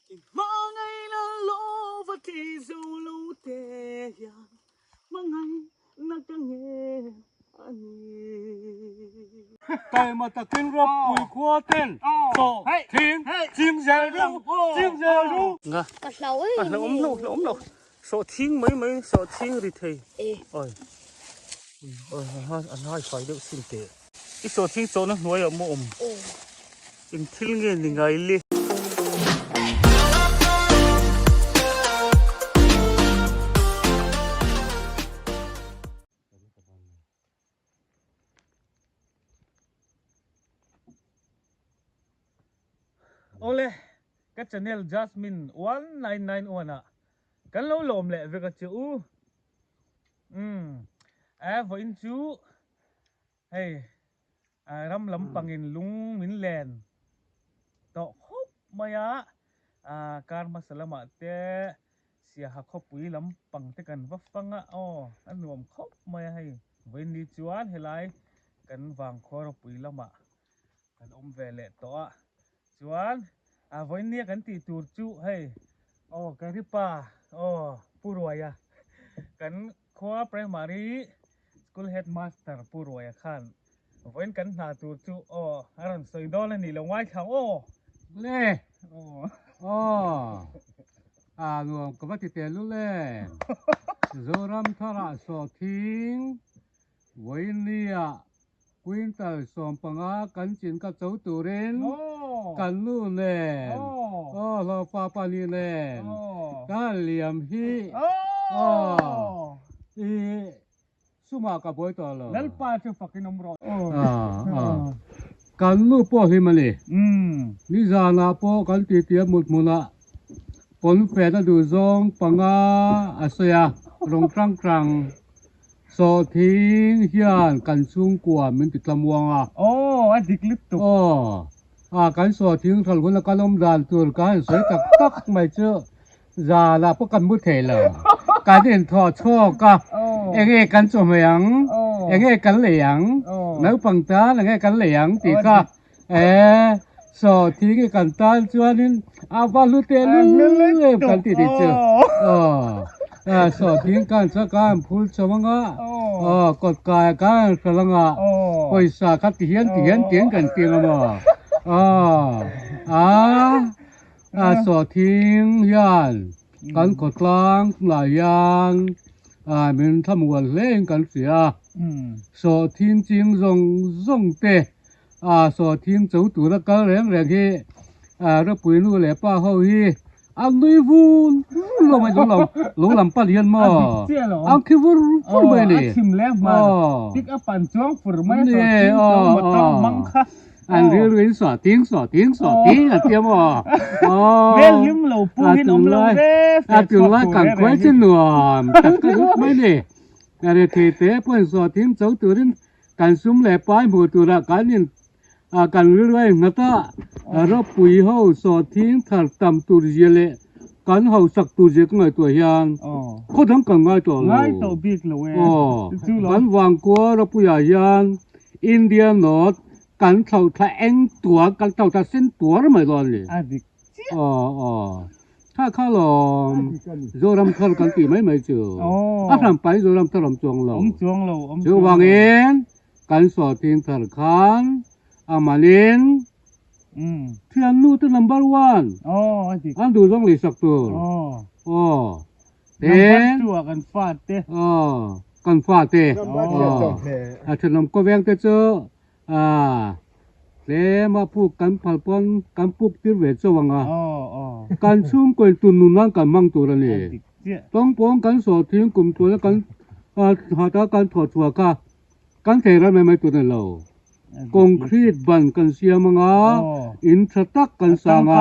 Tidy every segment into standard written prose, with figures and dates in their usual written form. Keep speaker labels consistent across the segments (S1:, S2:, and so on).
S1: I hmangaihna lova ti zo lo te hian hmangaihna ka ngen a ni.
S2: Taima takin ropui khua ten chaw thing ching zel ru ching zel ru.
S1: Nga.
S3: Ka hlau em
S1: A hlauhawm lo hlauhawm lo. Sawhthing mai mai sawhthing ri thei. Awi. Awi an hai fai deuh sin teh. I sawhthing chawhna hnuaiah maw awm? Eng thil nge ni ngai le? Awle, ka channel Jasmine 1991 ah kan lo lawm leh vek a che u. Umm, a vawiin chu Hei ram lampangin lung min len tawh khawp mai a, kar hmasa lamah te Siaha khawpui lampang te kan va fang a, aw a nuam khawp mai a hei. Vawiin chuan helai kan vangkhua ropui lamah kan awm ve leh tawh a, chuan vawiin nia kan tih tur chu hei aw Karipa aw Pu Ruaia kan khua primary school headmaster Pu Ruaia khan vawiin kan hna tur chu aw a rawn sawi dawn a ni lo ngaithla ang aw.
S2: Le aw a nuam ka va ti tel lul em Zoram tharah sawhthing vawiin nia Quintal 15 kan chin ka cho turin kan nu nen aw hlawhpa pahnih nen ka liam hi aw i sumah ka buai tawh lo.
S1: Lalpa chu fakin awm rawh.
S2: Kan nu pawh hlim a ni. Nizanah pawh kan titi a mut hmunah pawnfen a duh zawng panga a sawi a, rawng hrang hrang. Sawhthing hian kan chhungkua min ti tlamuang a.
S1: Aw, a dik lutuk.
S2: Aw, a kan sawhthing hralh huna kan awm dan tur ka han sawi tak tak mai chu zanah pawh kan mu thei lo. Kan inthawh chhawk a, enge kan chawhmeh ang, enge kan lei ang, naupang tan enge kan lei ang tih kha e sawhthing hi kan tan chuanin a va hlu teh lul em kan tih tih chu aw sawhthing kan chuan kan phul chho anga aw kawt kai kan hralh anga pawisa kha ti hian ti hian ti hian kan ti anga maw aw a sawhthing hian kan khawtlang tunah hian min thlamual hle in kan hria sawhthing ching zawng zawng te. A sawhthing cho tura kal reng reng hi ropui nu leh pa ho hi an nui vun vun lo mai lo lo lam pal hian maw an khi vur vur mai a ni an rilru in sawhthing sawhthing sawhthing an tia maw a tunlai kan khuai chu nuam tak ka rut mai a ni a rethei te pawhin sawhthing cho turin Kan sum leh pai hmuh turah kan in kan rilru a innghat a, ropui ho sawhthing thar tam tur zia leh kan hausak tur zia ka ngaihtuah hian khaw dang kan ngai tawh lo. Aw, kan vangkua ropuiah hian India note kan thlauh thla eng tuar, kan thlauh thla sen tuar mai dawn a ni. Aw, aw. Kha kha lawm Zoram thar kan tih mai mai chu a hran pahin Zoram thar awm chuang lo. Chuvangin kan sawhthing thar khan a manin thiannu te number one an duh zawng lei sak tur aw ten aw kan fate aw a thenawm kawveng te chu A, tlem a puk kan phal pawn kan puk tir ve chauh ang a, kan chhungkaw in tun nun nan kan hmang tur a ni. Tawngpawng kan sawh thin kum tuna kan hata kan thawh chhuah kha kan thei ral mai mai tur a ni lo. Concrete ban kan siam ang a, in tha tak kan sang a,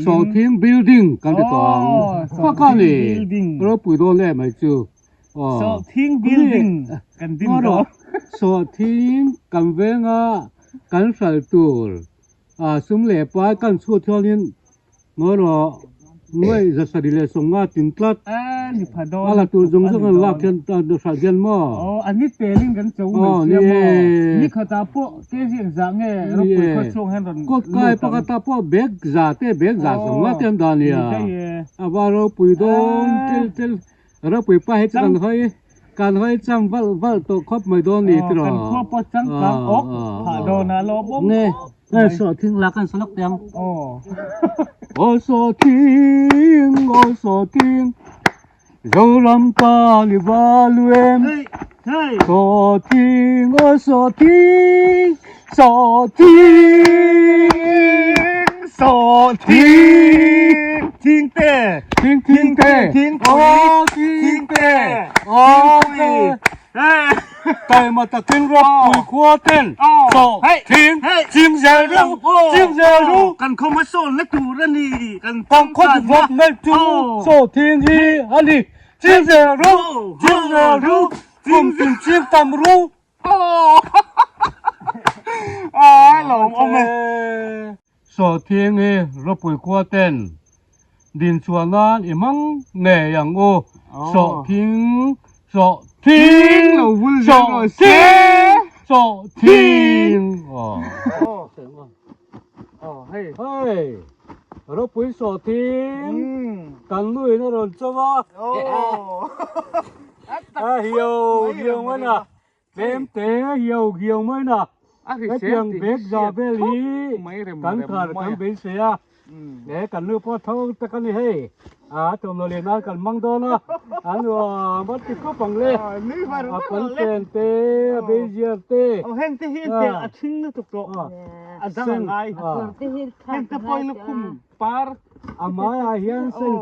S2: sawhthing building kan ti tawh ang. Kha kha a ni, ropui dawn em mai chu.
S1: Sawhthing building kan din dawn.
S2: Sawhthing kan venga kan hralh tur sum leh pai kan chhut hianin ngaw rawh nuaih 720 tin tlat.
S1: Ni pha dawn.
S2: A la tur zawng zawng an lak hian hralh hian maw?
S1: Aw, a ni telin kan cho mai sia maw? Ni khatah pawh kg engzah nge ropui khaw chhung hian rawn lut ang?
S2: Kawt kai pakhatah pawh bag za te bag za zawng la te an dah nia. A va ropui dawn tel tel. Ropui pa hi chu kan hawi kan hawi cham valh valh tawh khawp mai dawn ni tiraw?
S1: Kan khua pawh changkang awk phah dawn a lawmawm khawp
S2: mai. Sawhthing la kan salak teh ang. Aw sawhthing, aw sawhthing, Zoram pa ni va lu em. Sawhthing, aw sawhthing, sawhthing,
S1: sawhthing, thing te,
S2: thing thing te, aw thing te, aw te. Taima takin ropui khua ten sawhthing ching zel ru, ching zel ru.
S1: Kan khaw hmasawnna tur a ni,
S2: kan khaw development chu sawhthing hi a ni. Ching zel ru, ching zel ru, kum tin ching tam ru. Sawhthing hi ropui khua ten din chhuah nan i hmang ngei ang u. Sawhthing, sawhthing, sawhthing, sawhthing. Hei, ropui sawhthing kan nuin a rawn chauh a. A hiau hiau mai na. Tlem te hiau hiau mai na. Hetiang bag za vel hi kan thar kan beisei a. He kan nu pawh tho tak a ni hei. A thawmhnaw leh nan kan hmang dawn a. An nuam a ti khawp ang le. A pawnfen te, a beiziar te.
S1: Heng te hi engtiang a thing lutuk tawh. A dang a ngai. Heng te pawhin lukhum par.
S2: A maiah hian sen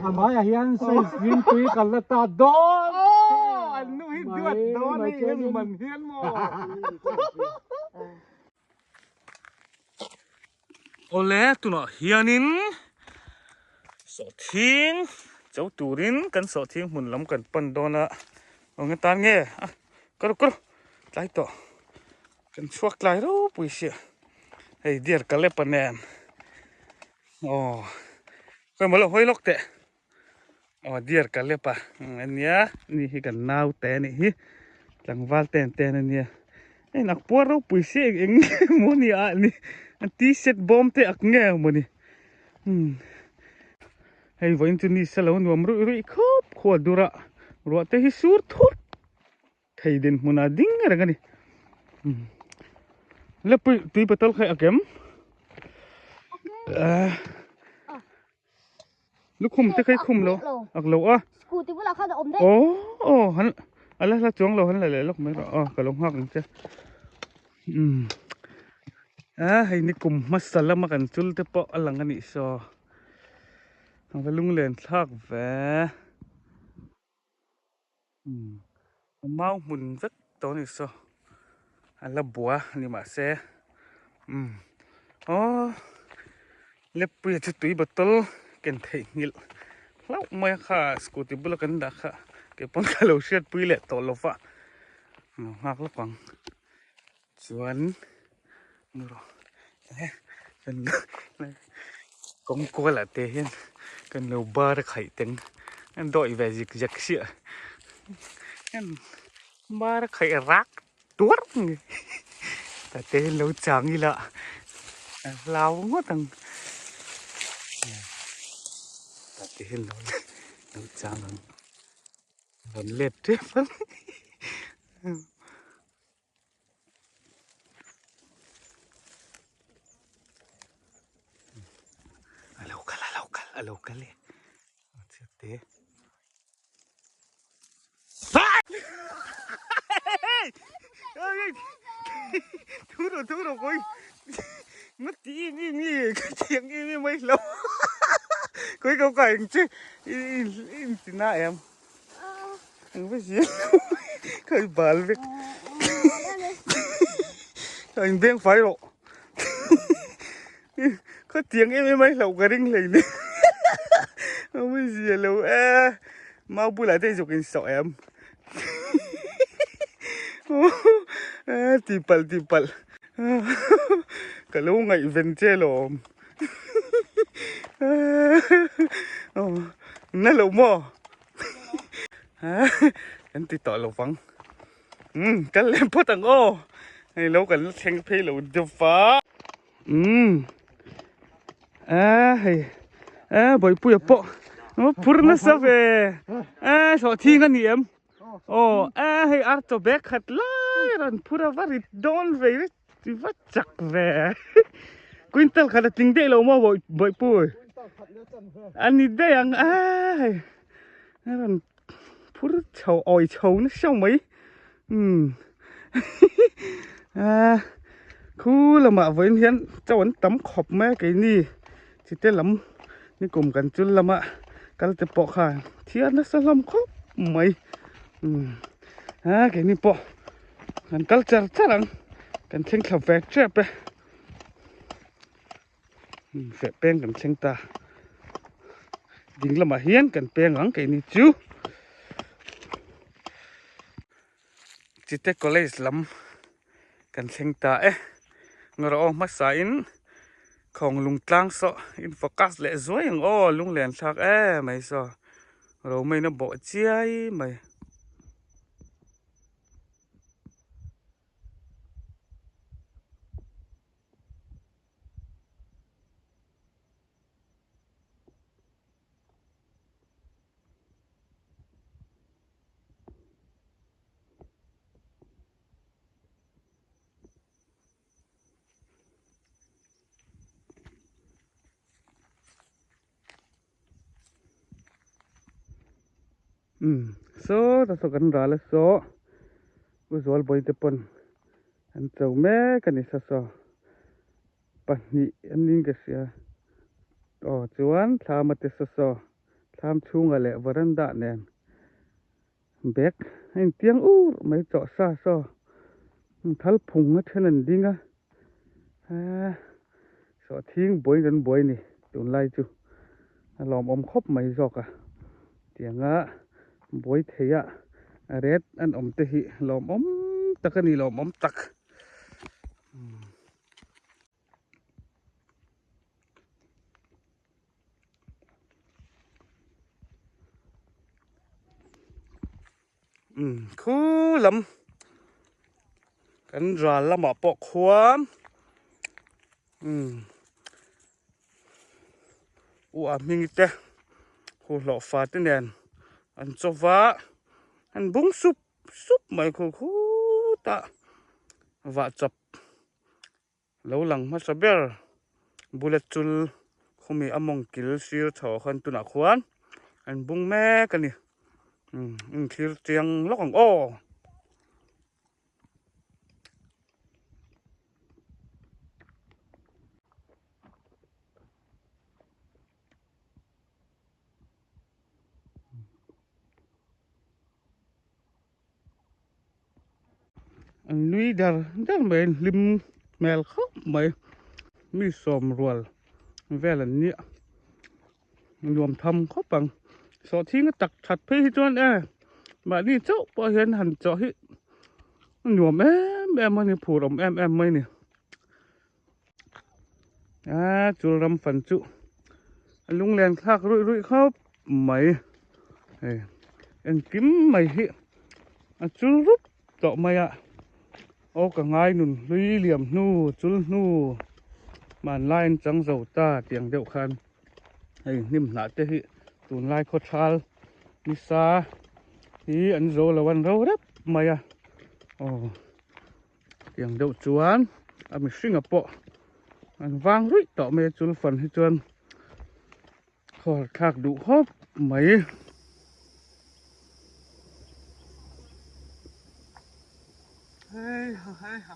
S2: A maiah hian size hlim tui kan la ta dawn.
S1: Aw an nu hi duat dawn a ni hemi man hian maw. Awle tunah hianin sawhthing cho turin kan sawhthing hmun lam kan pan dawn a, aw nge tan nge a ka ru ka ru tlai tawh kan chhuak tlai ropui sia hei dear Caleb-a nen. Aw khawi maw lo hawi lawk teh aw dear Caleb a ania ni hi kan naute a nih hi tlangval te an ten ania hei nak puar ropui si eng eng nge maw ni a ni an t-shirt bawm te ak nge maw ni umm hei vawiin chu ni se lo nuam ruih ruih khawp khual dur a ruah te hi sur thut thei dinhmun a ding reng a ni le pui tui bottle kha a kem lukhum te kha i khum lo ak lo a
S3: scooty bulah khan a awm daih
S1: aw aw han a la hla chuang lo han la leh lawk mai rawh aw ka lo nghak ang che um a hei ni kum hmasa lama kan chul te pawh a lang a nih saw ang va lunglen thlak ve. Mau hmun vek tawh a ni saw a la bua a ni mahse umm aw leppuia chu tui bottle ken theih nghilh hlauh mai a kha scooty bula kan dah kha kei pawn ka lo hriatpui leh tawh lo va lo nghak lawk ang chuan kawng kual ah te hian kan lo bar a khaih teng an dawih ve zik zek siah bar a khaih rak tuar mai tah te hian lo chang ila a hlau ngawt ang tah te hian lo chang ang rawn let tep ang. A lo kal a lo kal a lo kal e a chhiat te thu rawh thu rawh kawi ngawt ti im im i ka thiang em em mai lo kawi ka kai ang che i i in ti na em. Ang va zia ka i bal vek ka in beng fai rawh khaw tiang em em a i hlauh ka ring hlei nen ang va zia lo e mau bulah te zawk in sawh em tihpalh tihpalh ka lo ngaihven che lawm. Na lo maw? Kan ti tawh lo vang. Umm kal leh phawt ang aw. Hei lo kan la thleng phei lo deuh va. Umm a hei a Bawihpuia pawh phur nasa ve. A sawhthing a ni em? Aw a hei ar chaw bag khat lai a rawn phur a va rit dawn ve i va chak ve. Quintal khat a tling daih lo maw Bawihpui? A ni daih ang a hei a rawn phur chho awi chho nasa mai umm a khu lamah vawiin hian chaw an tam khawp mai a keini chite lam nikum kan chul lama kal te pawh khan thiar nasa hlawm khawp mai umm a keini pawh kan kal char char ang kan thleng thla ve tep e feh peng kan thleng ta ding lamah hian kan peng ang keini chu Chite college lam kan thleng ta e ngawrh aw hmasa in khawng lung tlang saw in focus leh zuai ang aw lunglen thlak em mai saw romei na bawh chiai mai. Umm saw ta saw kan ral a saw u zual bawi te pawn an cho mek a ni saw saw pahnih an ning ka hria aw chuan thlam a te saw saw thlam chhungah leh veranda nen bag a intiang ur mai chawh sa saw thal phung a then an ding a eee sawhthing buai kan buai ni tunlai chu a lawmawm khawp mai zawk a tianga buai theih a ret an awm te hi lawmawm tak a ni lawmawm tak. Umm khu lam kan ral lamah pawh khuan umm u a hming te hu hlawh fa te nen an chaw va an bung sup sup mai khu khutah vah chawp. Lo lang hmasa ber bullet chul khawmi a mawng kil sir chho ah khan tunah khuan an bung mek a ni umm inthlir chiang lawk ang aw. An nui dar dar mai an hlim hmel khawp mai mi sawm rual vel an nia nuam tham khawp ang sawhthing a tak that phei hi chuan e mahni chauh pawh hian han chawh hi a nuam em em a ni phur awm em em mai a ni a chul ram fan chu a lunglen thlak ruih ruih khawp mai hei engkim mai hi a chul rup tawh mai a aw ka ngai nun hlui liam hnu chul hnu hmanlai an chang zo ta tiang deuh khan hei hnim hnah te hi tunlai khawthal nisa hi an zo lo an ro rep mai a aw. Tiang deuh chuan a mihringa pawh an vang ruih tawh mai a chul fan hi chuan khawhar thlak duh khawp mai. Hei ha hei ha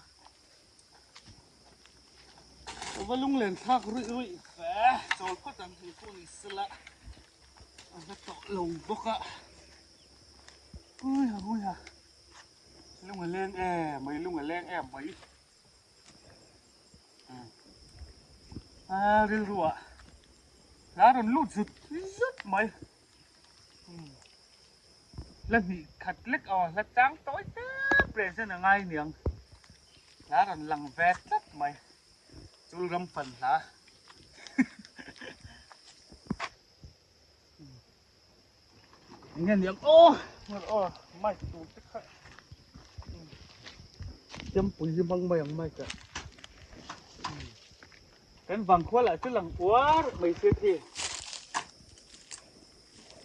S1: ka va lunglen thlak ruih ruih ve chawl phawt ang hei pawh ni sela a hla tawh lo bawk a ui ha ui ha. Lung a leng em mai lung a leng em mai a rilru ah hla rawn lut zut zut mai hla hnih khat lek aw hla chang tawi te present a ngai niang hla rawn lang ve tlat mai chul ram fan hla. Enge niang aw aw mic tur te kha chempui hi hmang mai ang mic ah kan vangkhua lah chu lang uar mai se khi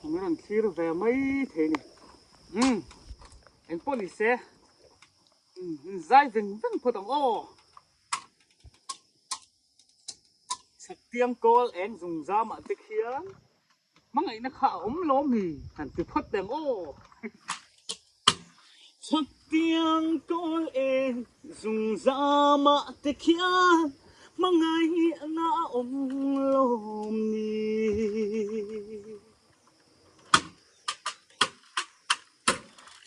S1: an rawn thlir ve mai thei ni umm engpawh ni se umm zai veng veng phawt ang aw. Chhaktiang kawl eng zung zamah te khian hmangaihna kha a awm lawm hi han ti phawt teh ang aw. Chhaktiang kawl eng zung zamah te khian hmangaihna a awm lawm ni.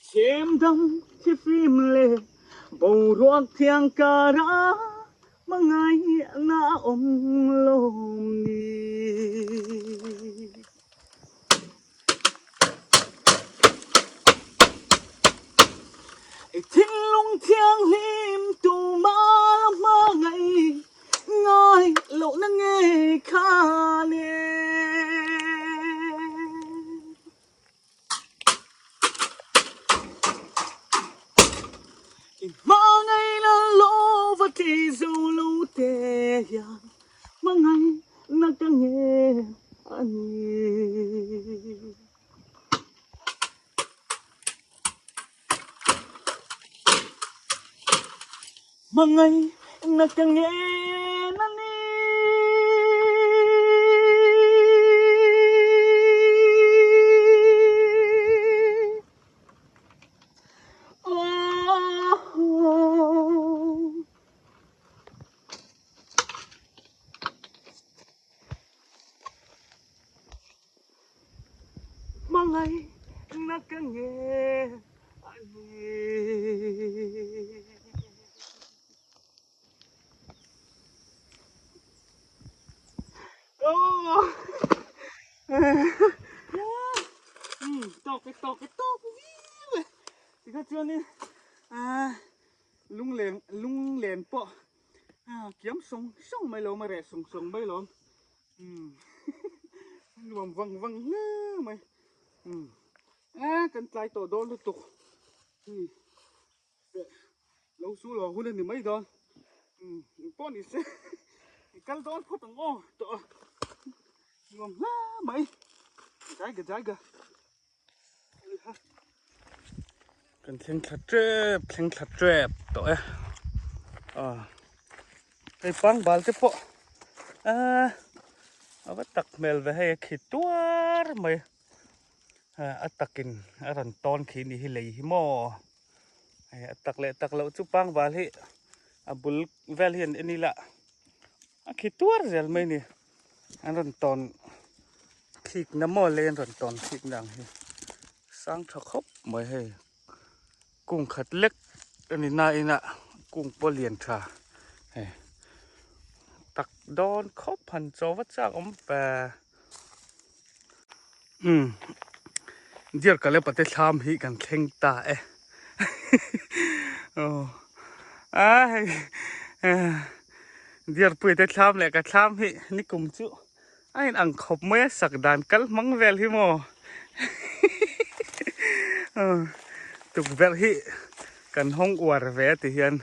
S1: Chhem dang thifim leh boruak thiang karah hmangaihna a awm lawm ni. I thinlung thianghlim tuma hmangaih ngai lohna ngei kha le. I hmangaihna lova tlei zo lo te hian hmangaihna ka ngen a ni. Hmangaihna ka ngen a ni. Hmangaihna ka ngen a ni. Tawk e tawk e tawk viau e tikha chuanin lunglen lunglen pawh kiam sawng sawng mai lo a reh sawng sawng mai lo. Nuam vang vang hle mai e kan tlai tawh dawn lutuk lo su lo hun a ni mai dawn pawh ni se i kal dawn phawt ang aw tawh a nuam hle mai jaiga jaiga Kan thleng thla tep thleng thla tep tawh e ah hei pangbal te pawh ah a va tak hmel ve hei a khi tuar mai a takin a rawn tawn khi ni hi lei hi maw hei a tak leh tak loh chu pangbal hi a bul vel hian en ila a khi tuar zel mai ni. An rawn tawn khik na maw lei an rawn tawn khik na ang hi sang tha khawp mai hei kung khat lek a ni na ina kung pawh lian tha hei tak dawn khawp han chaw va chak awm ve umm dear Kalepa te thlam hi kan thleng ta e aw a hei dear puia te thlam leh ka thlam hi nikum chu a in ang khawp mai a sak dan kal hmang vel hi maw tukverh hi kan hawng uar ve a ti hian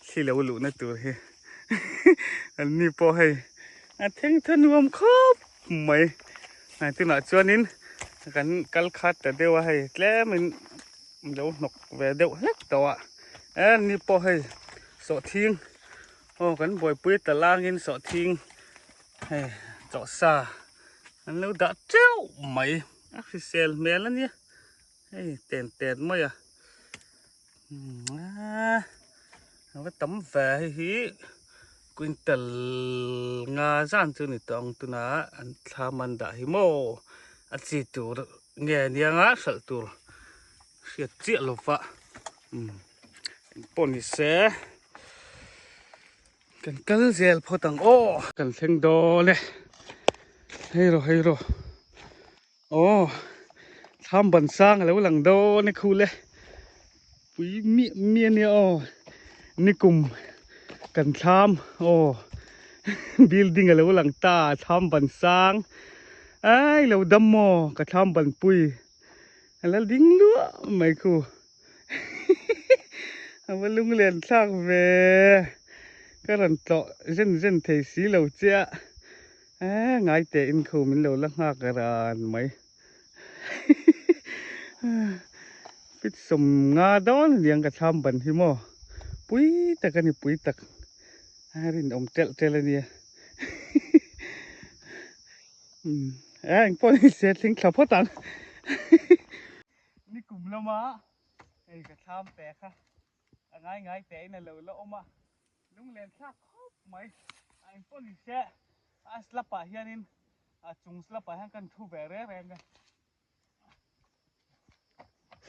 S1: thli lo luhna tur hi an ni pawh hei a thleng tha nuam khawp mai a tunah chuanin kan kal khat ta deuh a hei tlemin lo hnawk ve deuh hlek tawh a e ni pawh hei sawhthing aw kan buaipui ta langin sawhthing hei chawhsa an lo dah teuh mai a hrisel hmel a nia hei ten ten mai a a va tam ve hei hi quintal nga zan chu ni tawh ang tunah an thlam an dah hi maw a chi tur nge anianga hralh tur hriat chiah lo va engpawh ni se kan kal zel phawt ang aw kan thleng dawn e hei rawh hei rawh. Aw thlam ban sang a lo lang dawn e khul e pui miah miah ania aw nikum kan thlam aw building a lo lang ta thlam ban sang ai lo dam maw ka thlam ban pui. A la ding luah mai khu. A va lunglen thlak ve. Ka rawn tlawh zen zen thei si lo chiah. Eee ngai teh in khu min lo la nghak ran mai. Fit sawm nga dawn aniang ka thlam ban hi maw. Pui tak a ni pui tak. A rinawm telh telh a nia. Eee engpawh ni se thleng thla phawt ang. Nikum lama hei ka thlam pe kha a ngai ngai teh in a lo la awm a, lunglen thlak khawp mai. A engpawh ni se a slap ah hianin a chung slap ah hian kan thu ve reng reng a,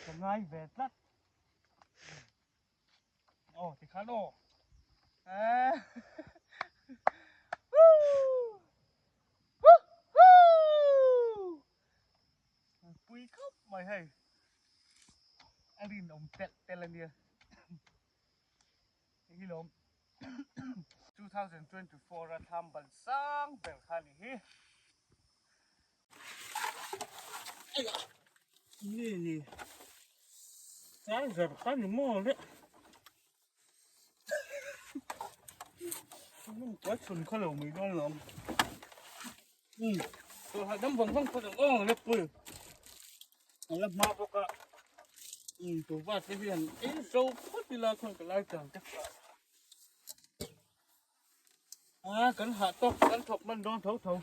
S1: ka ngai ve tlat. Aw tikhan aw. Eh. Pui khawp mai hei. A rinawm telh telh a nia. Hei hi lawm 2024 a thlam ban sang ber kha ni hi. Ni ni. Charger kha ni maw le. Nung kuai chhun kha lo mai dawn lawm. Um. Tawh hahdam vang vang phawt ang aw le pui. A la hma bawk a. Um tuva te hian ei zo phawt ila khawn ka lai tang te. A kan hah tawk kan thawk hman dawn tho tho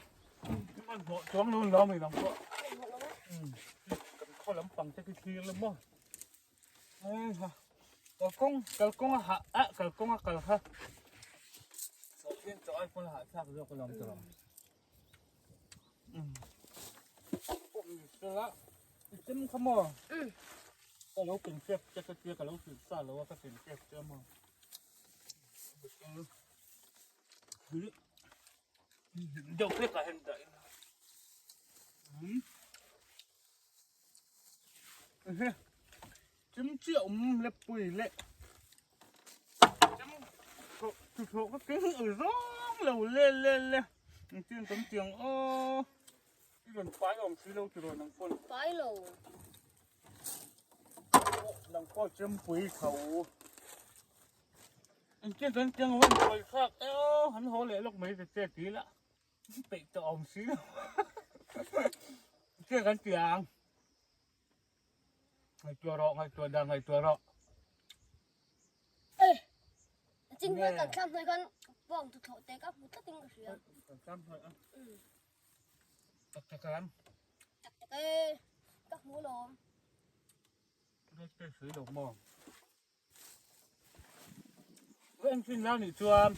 S1: hman hmawh chuang lo lo mai dang pawh kan khaw lampang te khi thlir la maw ha kalkawng kalkawng a hah a kalkawng a kal kha sawhchian chaw ai pawn a hah thlak zawk alawm tawh pawh ni sela i chem kha maw ka lo ken tep che ka tia ka lo hrilh sa lo a ka ken tep che maw. Deuh hlek ah hian dah ila ehe chim chiah awm le pui leh chim thawh chu thawh ka keng ang zawng lo le le le engtin kan ti ang aw i rawn pai awm si lo tiraw nang pawn
S3: pai lo.
S1: Nang pawh chempui tho. Engtin kan tiang a van thlak e aw han haw leh lawk mai ta che ti la peih tawh awm si lo. Engtin kan tiang. Ngaihtuah rawh ngaihtuah dan ngaihtuah rawh.
S3: Eh, chin hnuai kan thlam hnuai khan bawng tu thlawh te ka hmu tlatin ka hria.
S1: Kan thlam hnuai a. Tak tak em.
S3: Tak tak e. Ka hmu lawm.
S1: Dawt te sui lo maw. Ka en thin la nih chuan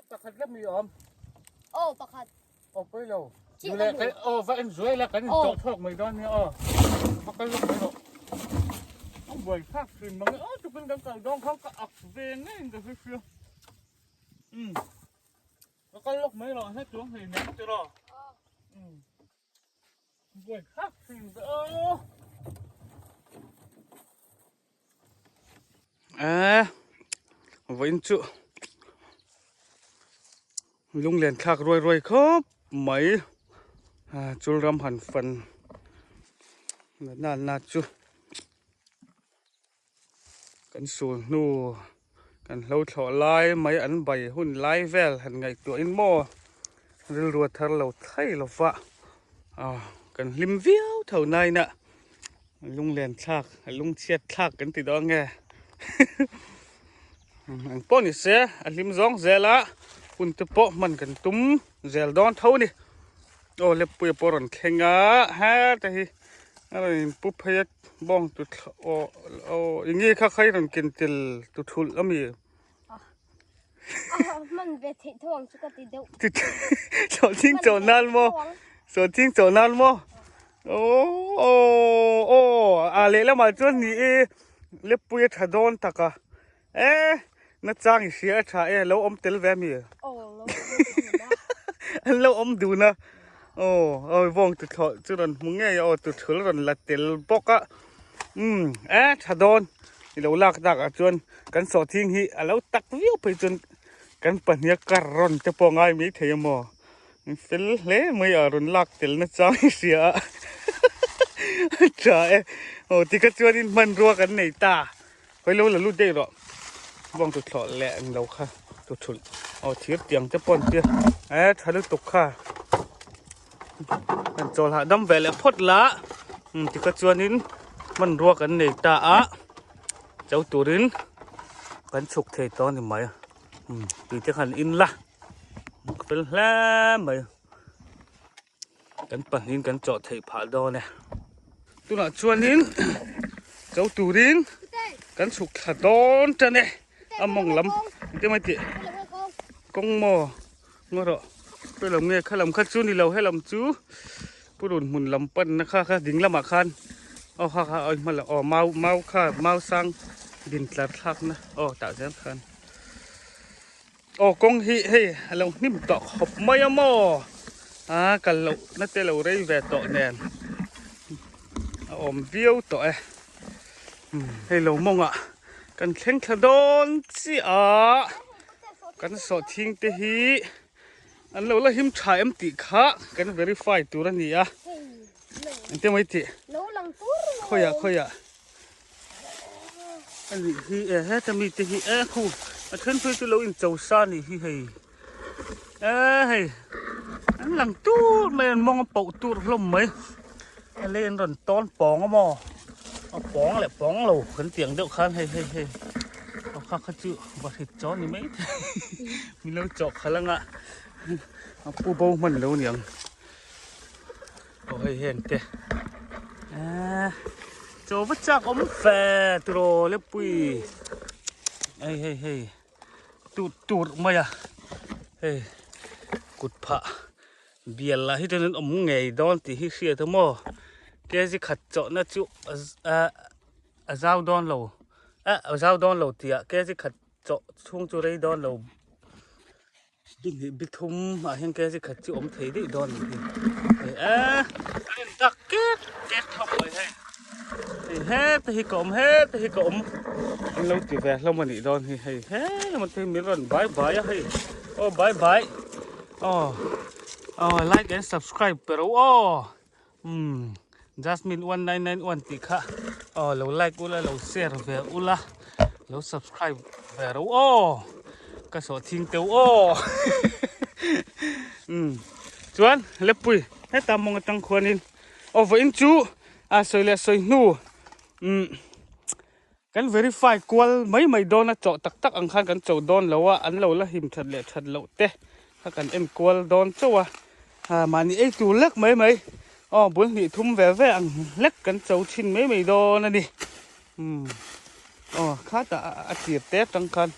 S1: pakhat lek mi awm.
S3: Aw pakhat.
S1: Aw pawi lo. Nule kai aw va en zuai la kan in tawh chhuak mai dawn nia aw. Va kal lawk mai rawh. A buai thlak thin mang e aw tukin kan kal dawn khan ka ak ve ngeiin ka hre sia. Umm. Ka kal lawk mai rawh hla chuang hlei nem ti rawh. Umm. Buai khak thin ve aw. Eh, vawiin chu lunglen thlak ruai ruai khawp mai. Chul ram han fan na na chu. Kan sul hnu kan hlo thlawh lai mai an bai hun lai vel han ngaihtuahin maw rilru a thar lo thai lo va ah kan hlim viau tho nain a lunglen thlak a lungchhiat thlak kan ti dawn nge eng pawh ni se a hlim zawng zel a hun te pawh hman kan tum zel dawn tho a ni aw leppuia pawh a rawn thleng a heta hi a rawn inpu phei a bawng tu aw aw eng nge kha kha i rawn ken tel tu thulh a mi
S3: hman ve theih tho ang chu ka ti deuh
S1: sawhthing chawh nan maw sawhthing chawh nan maw aw aw aw a lehlamah chuan ni e leppuia tha dawn tak a E, nachang i hria a tha e, lo awm tel ve ami? An lo awm dun a. Aw, aw vawng tu thlawh chu rawn hmu ngei a, aw tu thul rawn la tel bawk a. Umm, e tha dawn. I lo lak tak ah chuan kan sawhthing hi a lo tak viau phei chuan kan pahnih a kar rawn te pawh ngai mai thei a maw. Fel hle mai a rawn lak tel nachang i hria a. Tha e. Aw tikha chuanin hmanrua kan nei ta. Hawi lo la lut daih rawh. Bawng tu thlawh leh ang lo kha tu thulh. Aw thir tiang te pawh an tia. E tha lutuk kha. Kan chawl hahdam ve leh phawt la. Umm tikha chuanin hmanrua kan nei ta a. Cho turin kan chhuk thei tawh a ni mai. Umm tui te khan in la. Fel hle mai. Kan pahnihin kan chawh theih phah dawn e. Tunah chuanin cho turin kan chhuk thla dawn tan e. A mawng lam engtin mai tih kawng maw ngaw rawh he lam nge kha lam kha chu ni lo he lam chu purun hmun lam panna kha kha ding lamah khan aw kha kha aw hma lam aw mau mau kha mau sang din tlar thlakna aw tah zel khan. Aw kawng hi hei a lo hnim tawh khawp mai a maw a kal loh na te lo rei ve tawh nen a awm viau tawh e hei lo mawngah kan thleng thla dawn chiah a kan sawhthing te hi an lo la him tha em tih kha kan verify tur a ni a engtin mai tih khawiah khawiah. A nih hi e heta mi te hi e khu a then phei chu lo in cho sa a nih hi hei e hei an lang tur mai an mawng a poh tur hlawm mai a lei an rawn tawn pawng a maw a pawng leh pawng lo kan tih ang deuh khan hei hei hei a kha kha chu va hrit chaw ni mai thei min lo chawh khalh anga a pu bo hman lo niang. Aw hei heng te eee chaw va chak awm fe tiraw le pui hei hei hei tut tur mai a hei kut phah bial lah hi chuan an awm ngei dawn tih hi hriat a maw kg khat chawhna chu a zau dawn lo eh a zau dawn lo tih ah kg khat chawh chhung chu rei dawn lo. Hnih bi thum ah hian kg khat chu awm thei daih dawn a ni hi a in dak kek kek hlawm mai hei hei heta hi ka awm heta hi ka awm an lo ti ve hlawm a nih dawn hi hei he lamah te hi min rawn bai bai a hei aw bai bai aw aw like and subscribe pe rawh u aw umm Jasmine 1991 tih kha aw lo like ula lo share ve ula lo subscribe ve rawh u aw ka sawh thing teuh aw umm chuan lepui heta mawng atang khuanin aw vawiin chu a sawi leh sawi hnu umm kan verify kual mai mai dawn a chawh tak tak ang khan kan cho dawn lo a an lo la him that leh that loh te kha kan en kual dawn chauh a ah mahni ei tur lek mai mai aw bul hnih thum ve ve ang hlek kan cho thin mai mai dawn a ni umm aw khatah a tir te atang khan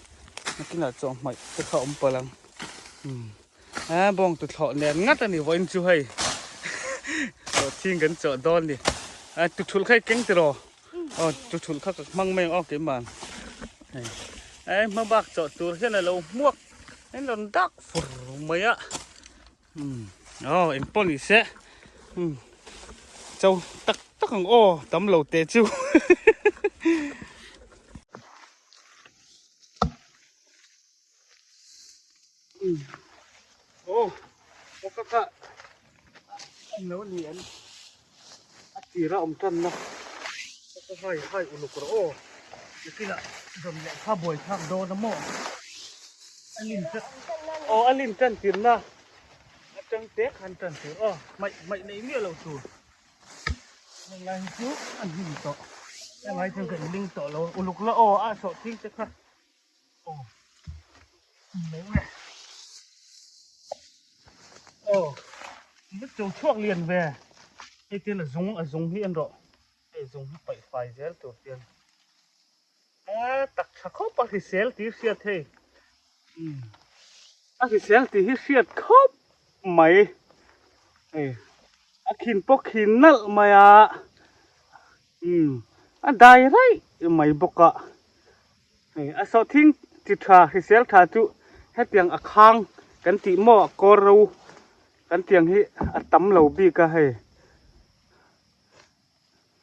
S1: nakinah chawhmeh te kha awm palh ang umm a bawng tuthlawh nen ngat a ni vawiin chu hei chawhthing kan chawh dawn a ni a tuthulh kha i keng tiraw. Aw chu thulh kha ka hmang mai ang aw keimah hei ei hma bak chawh tur hian a lo hmuak a rawn dak fur mai a umm aw eng pawh ni se umm cho tak tak ang aw tam lo teh chu umm aw aw ka kha lo ni an. A tira awm tanna ka hai hai uluk rawh aw nakinah rawn leh kha buai thlak dawn a maw a lin tan aw a lin tan tirna atang te khan tan tur aw hmaih hmaih nei miah lo tur heng lai hi chu a hnim tawh heng lai chuan ka inling tawh lo uluk la aw a sawh thing te kha aw lo e aw mit chu chhuak lian ve hei tian a zung a zung hi en rawh hei zung hi paih fai zel tur tian a tak tha khawp a hrisel tih hriat hei umm a hrisel tih hi hriat khawp mai hei a khin pawh khin nalh mai a umm a dai raih mai bawk a. Hei a sawhthing chi tha hrisel tha chu hetiang a khang kan tih maw a kawr ro kan tiang hi a tam lo bik a hei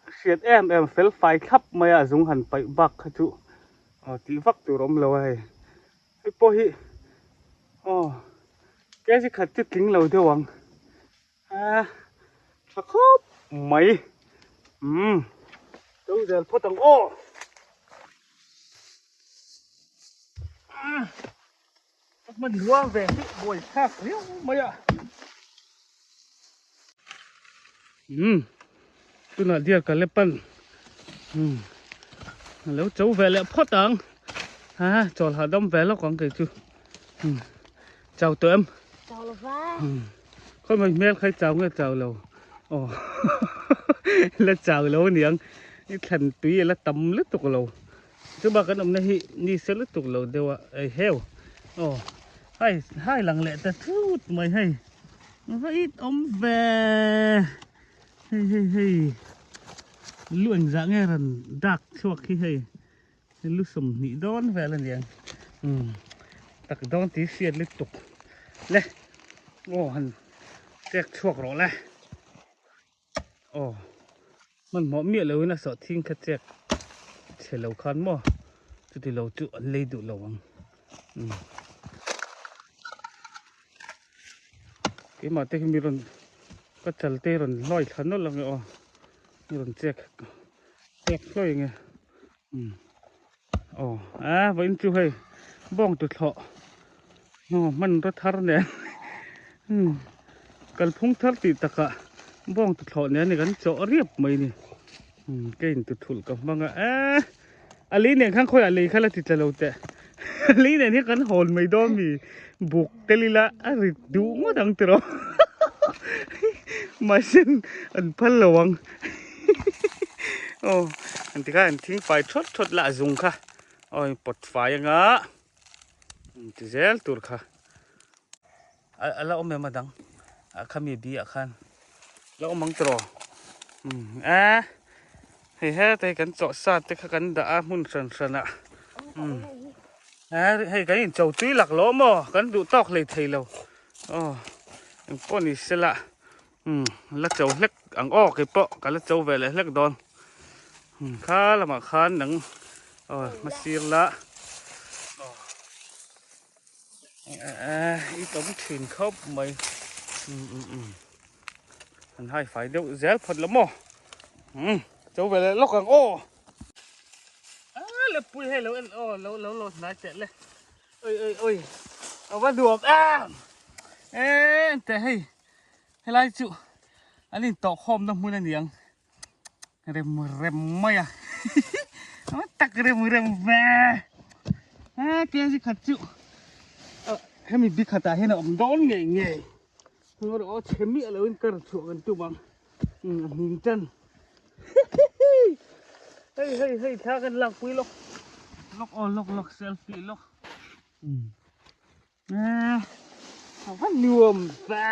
S1: a hriat em em fel fai thlap mai a zung han paih bak kha chu aw tih vak tur awm lo a hei hei pawh hi aw kg khat chu tling lo deuh ang a tha khawp mai. Umm to zel phawt ang aw. A hmanrua ve hi buai thlak riau mai a. Umm tunah dear ka le pan umm a lo cho ve leh phawt ang ha chawl hahdam ve lawk ang kei chu umm chau tawh em
S3: chau lo va
S1: umm khawi mai hmel kha i chau nge chau lo aw la chau lo aniang i thlan tui a la tam lutuk lo Chuba kan awmna hi ni se lutuk lo deuh a ei heu aw hai hai lang leh ta thut mai hei va it awm ve hei hei hei lu engzah nge rawn dak chhuak hi hei lu 20 dawn vel a niang umm tak dawn tih hriat lutuk le aw han chek chhuak rawh le. Aw hmanhmawh miah loin a sawh thing kha chek chhe lo khan maw chuti lo chu an lei duh lo ang umm keimah te hi mi rawn ka chal te rawn hlawi thla nawlh ang e aw mi rawn chek chek hlawi ang e umm aw a vawiin chu hei bawng tuthlawh Aw hmanraw thar nen umm kalphung thar tih takah bawng tuthlawh nen kan chawh riap mai a ni umm ka in tuthulh ka hmang a eee a lei nen khan khawiah lei kha la ti tla lo teh a lei nen hian kan hawn mai dawn mi buk tel ila a rit duh ngawt ang tiraw mahse an phal lo ang aw an ti khan an thing fai thawt thawt lah a zung kha aw in pawt fai anga. Ti zel tur kha a la awm em a dang a khami bi ah khan la awm ang tiraw umm a hei hete hi kan chawh sa te kha kan dah a hmun hran hran ah umm a hei kan in cho tui lak lo maw kan duh tawk hlei thei lo aw engpawh ni sela umm la cho hlek ang aw keipawh ka la cho ve leh hlek dawn umm kha lamah khan nang aw hmasir la aw i tam thin khawp mai umm umm umm an hai fai deuh zel phawt lo maw umm cho ve leh lawk ang aw a le pui hei lo en aw lo lo lo hnai teh le. Oi oi oi a va nuam em em teh hei helai chu an in tawh khawm na hmun a niang rem rem mai a a tak rem rem ve a piang chi khat chu hemi bi khatah hian a awm dawn ngei ngei aw chhe miah lo in kar chhuah kan tum ang a hming tan hei hei hei thla kan lak pui lawk lawk aw lawk lawk selfie lawk a va nuam ve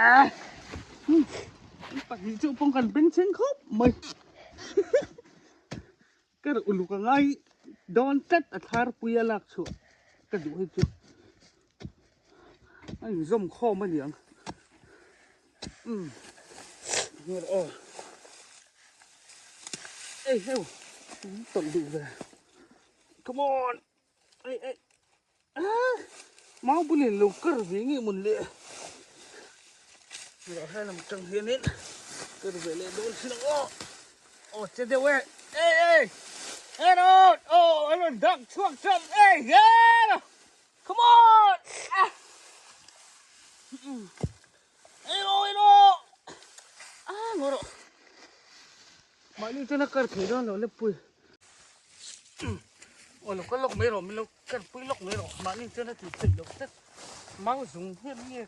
S1: pahnih chu pawng kan beng chheng khawp mai ka ri uluk a ngai dawn tlat a thar pui a lak chhuah ka duh hei chu a inzawm khawm a niang umm aw ei heu tawlh duh ve come on ei ei ah mau bulin lo kar ve nge mun le rawh he lam tang hianin kar ve leh dawn sin ang aw aw che deuh e ei ei Aaron aw Aaron dak chhuak chan ei Aaron Come on! Ah! Ero, ero! Ah, ngoro. Mahni chuan a kar thei dawn lo le pui. Aw lo kal lawk mai rawh, min lo kar pui lawk mai rawh. Mahni chuan a tih theih loh tlat. Mau zung hian nge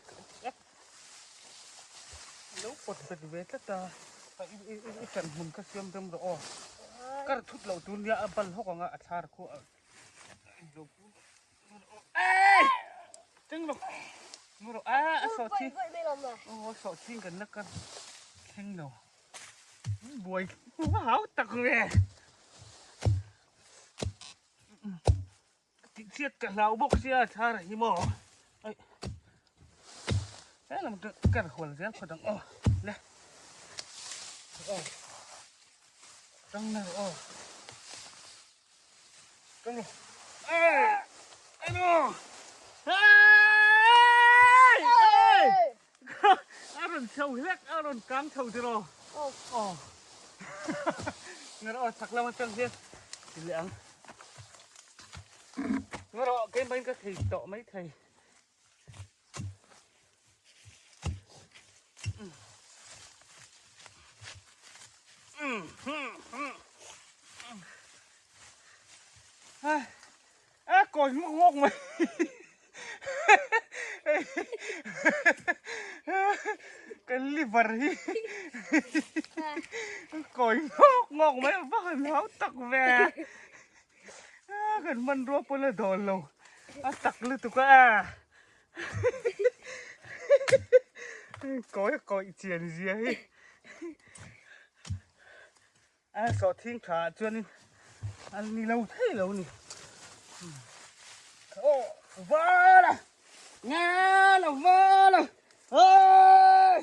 S1: lo pawt bet ve tlat a. I ṭan hmun kha siam rem rawh aw. Kar thut loh tur nia a bal hawk ang a, a thlar khu a. Buai hau tak ve tih chhiat ka hlau bawk sia thar hi maw ai helam ka kar hual zel khawt ang aw le aw tang na aw A rawn chho hlek a rawn kang chho tiraw? Aw. Ngawr aw chhak lam atang hian ti leh ang. Ngawr aw keimah in ka thei tawh mai thei. A kawi ngawk ngawk mai. Kan liver hi kawi ngawk ngawk mai a va han hau tak ve. Kan hmanrua pawn a dawn lo a tak lutuk a. Kawi a kawih chian zia hi. A sawhthing tha ah chuanin a ni lo thei lo ni. Aw val a nga lo val a hey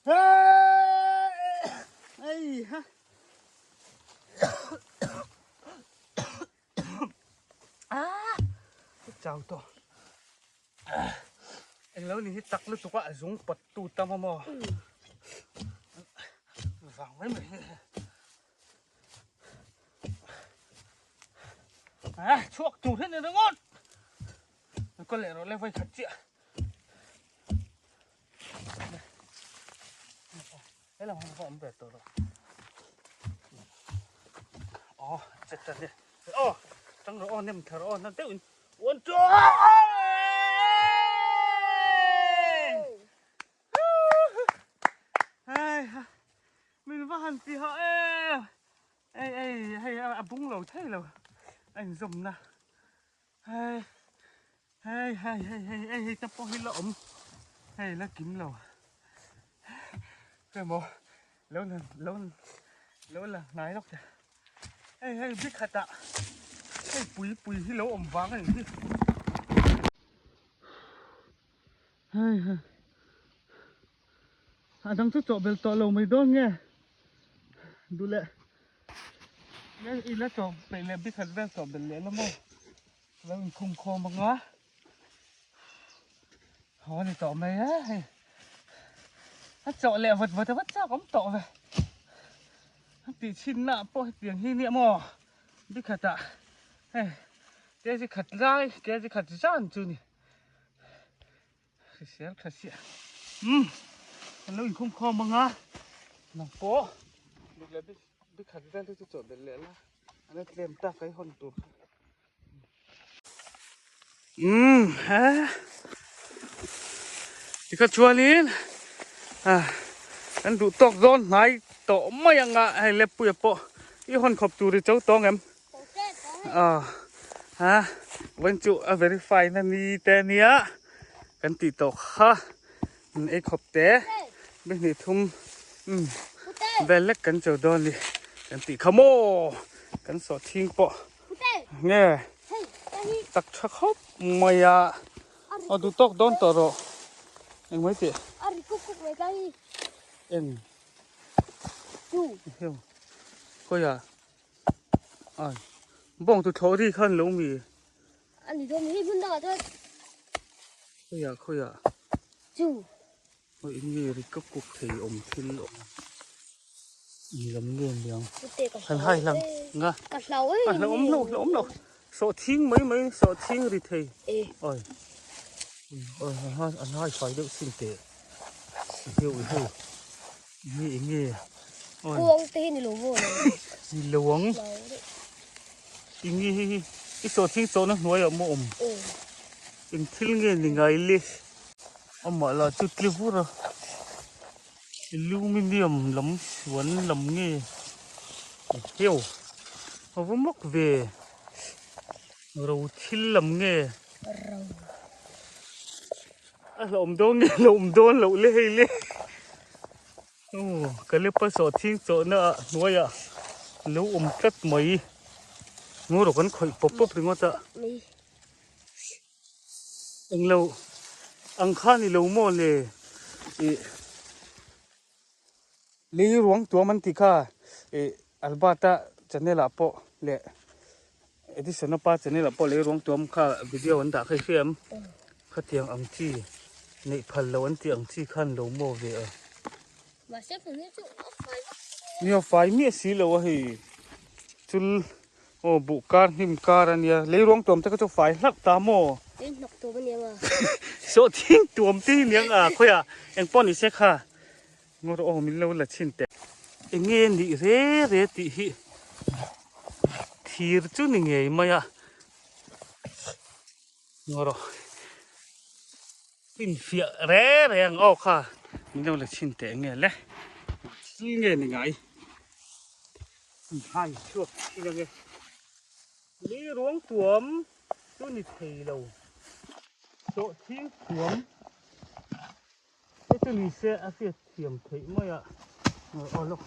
S1: hey ei ha a chau tawh englo ni hi tak lutuk a a zung pawt tu tam a maw vang mai mai hi a chhuak tur hi ni ringawt ka leh rawh le vai khat chiah helam han va awm ve tawh rawh aw chet chet ni aw tang rawh aw nem thar aw na deuhin One, two, Hey, min va han ti ha em. Ei ei hei a bung lo thei lo. A inzawm na. Hei hei hei hei hei hei hei te pawh hi la awm. Hei la kim lo. Hei maw lo lo lo la hnai lawk ta. Hei hei bi khatah hei pui pui hi lo awm vang a ni hi. Hei hei a dang chu chawhbelh tawh lo mai dawn nge duh leh nge i la chawh peih leh bi khat vel chawhbelh leh la maw lo inkhung khawm ang a haw ni tawh mai e hei a chawh leh vat vat a va chak awm tawh ve a tih chhin na pawh hetiang hi nia maw bi khatah hei kg khat lai kg khat zan chu ni hrisel tha chiah um kan lo inkhung khawm ang a nang pawh duh leh bi khat vel te chu chawh belh leh la a la tlem tak a i hawn tur kha. Umm he tikha chuanin ah kan duh tawk dawn hnai tawh mai anga hei leppuia pawh i hawn khawp tur i cho tawng em ah ha vawiin chu a verify na ni te ania kan tih tawh kha ei khawp te mi hnih thum umm vel lek kan cho dawn ni kan tih kha maw kan sawhthing pawh. Nge tak tha khawp mai a aw duh tawk dawn tawh rawh eng mai tih eng heu khawiah ai bawng tu thlawh ri khan lo mi khawiah khawiah Eng nge ri ka kuk thei awm thil awm in lam nge niang han hai hlang nga a hlauhawm lo hlauhawm lo sawhthing mai mai sawhthing ri thei oi oi an hai fai deuh sin teh heu heu nge eng nge oi
S3: kuang te hi ni lo maw
S1: ni lo ang eng nge hei hi i sawhthing chawhna hnuaiah maw awm eng thil nge ni ngai le. Amah lah chu tli vur a, aluminium lam suan lam nge heu a va mak ve ro thil lam nge a hlauhawm dawn nge hlauhawm dawn loh le hei le aw ka lepa sawhthing chawhna ah hnuaiah lo awm tlat mai ngaw rawh kan khawih pawp pawp ringawt a. Englo ang kha ni lo maw le ih lei ruang tuam an tih kha ih Albert-a channel ah pawh leh Edison-a pa channel ah pawh lei ruang tuam kha video an dah kha i hria em khatiang ang chi neih phal lo an tih ang chi khan lo maw ve a.
S3: Mahse phun hi chu a fai vak
S1: Nia fai miah si lo a hei. Chul aw buh kar hnim kar a nia leiruang tuam te kha chu fai hlak ta maw?
S3: Lei hnawk tuam a nia nga.
S1: Sawh thing tuam te hi niang a khawiah eng pawh ni se kha ngawr aw min lo la chhin teh. Enge nih re re tih hi thir chu ni ngei mai a ngawr aw finfiah re re ang aw kha min lo la chhin teh nge le thil nge ni ngai. Hai chhuak thin ange. Li ruang tuam chu ni thei lo. Sawh thing tuam te chu ni se a hriat thiam theih mai a. Aw lawk.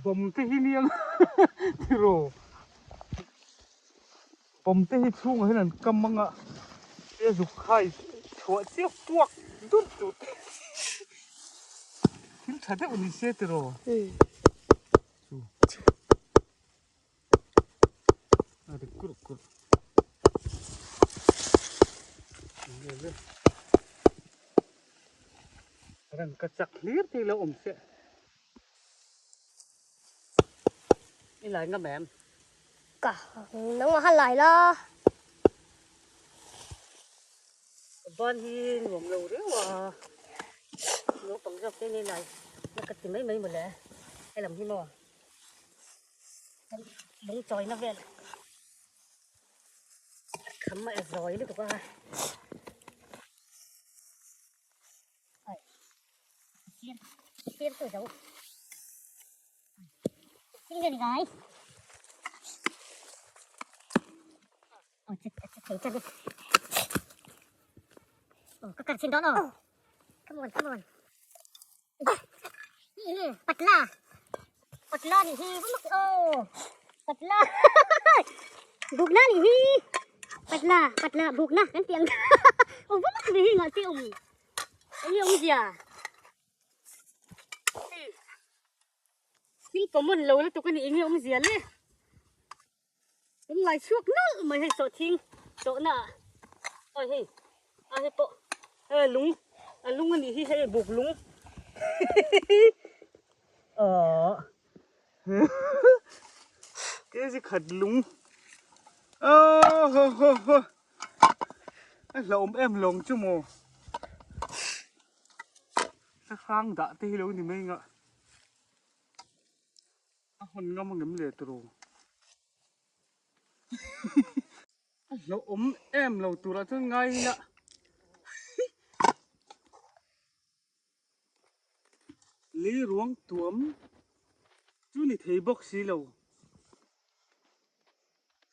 S1: Bawm te hi nia tiraw bawm te hi chhungah hian an kam ang a he zuk khai chhuah chiah puak dut dut thil tha deuh ni se tiraw chu. A ri kurh kurh. Rang ka chak hlir thei lo awm se.
S4: I lai ngam em?
S3: Ka nangmah kha lai la.
S4: Ban hi nuam lo riau a. Naupang zawk te nei lai na ka ti mai mai mawle. Helam hi maw? Lung chawina vel kham a zawi lutuk a sir sir tu zo thil nge ni ngai aw che che thei chan aw ka kar chin dawn aw come on come on Patla patla nih hi vum aw patla bukna nih hi patla patla bukna kan tih ang aw vum nih hi ngah chi awm eng nge awmzia thil common lo lutuk a nih eng nge awmzia le Kan ngai chhuak nawlh mai hei sawhthing tawhna ah awi hei a hei pawh he lung a lung a nih hi hei buk lung
S1: ah kg khat lung ah ho ho ho a hlauhawm em lawng chu maw sahrang dah te hi lo ni mai ngah. A hawn ngam angem le turu? A hlauhawm em lo turah chuan ngai ila. Lei ruang tuam chu ni thei bawk si lo.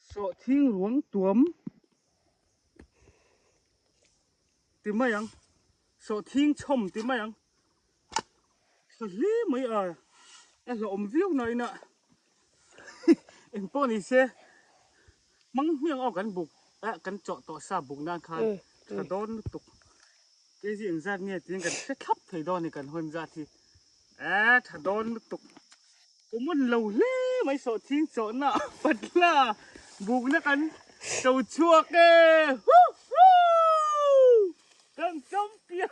S1: Sawhthing ruang tuam ti mai ang. Sawhthing chhawm ti mai ang. Tha hle mai a, a hlauhawm viau na ina eng pawh ni se hmang hmiang aw kan buk a kan chawh tawh sa buk nan khan tha dawn lutuk kg engzat nge tiin kan hre thlap thei dawn a ni kan hawn zat hi a tha dawn lutuk common lo hle mai sawhthing chawhna patla bukna kan to chhuak e hu hu. Kan champion!